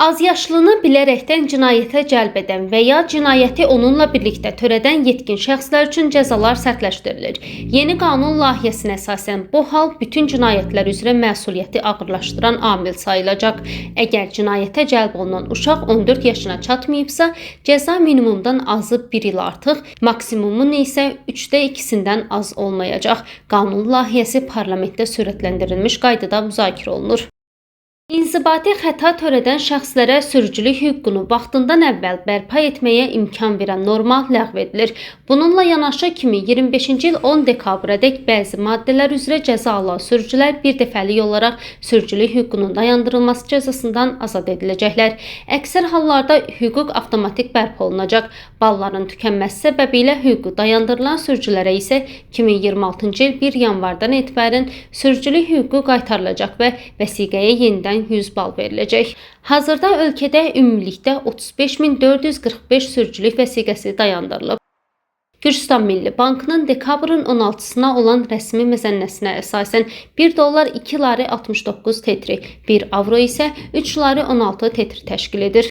Azyaşlını bilərəkdən cinayətə cəlb edən və ya cinayəti onunla birlikdə törədən yetkin şəxslər üçün cəzalar sərtləşdirilir. Yeni qanun layihəsinə əsasən bu hal bütün cinayətlər üzrə məsuliyyəti ağırlaşdıran amil sayılacaq. Əgər cinayətə cəlb olunan uşaq 14 yaşına çatmayıbsa, cəza minimumdan azı 1 il artıq, maksimumun isə 3də 2-sindən az olmayacaq. Qanun layihəsi parlamentdə sürətləndirilmiş qaydada müzakirə olunur. İnzibati xəta törədən şəxslərə sürücülük hüququnu vaxtından əvvəl bərpa etməyə imkan verən norma ləğv edilir. Bununla yanaşı 2025-ci il 10 dekabradək bəzi maddələr üzrə cəza alan sürücülər bir dəfəlik olaraq sürücülük hüququnun dayandırılması cəzasından azad ediləcəklər. Əksər hallarda hüquq avtomatik bərpa olunacaq. Balların tükənməsi səbəbilə hüququ dayandırılan sürücülərə isə 2026-cı il 1 yanvardan etibarən sürücülük hüququ qaytarılacaq və vəsiqəyə yenidən 100 bal veriləcək. Hazırda ölkədə ümumilikdə 35.445 sürücülük vəsiqəsi dayandırılıb. Gürcüstan Milli Bankının dekabrın 16-sına olan rəsmi məzənnəsinə əsasən 1 dollar 2 lari 69 tetri, 1 avro isə 3 lari 16 tetri təşkil edir.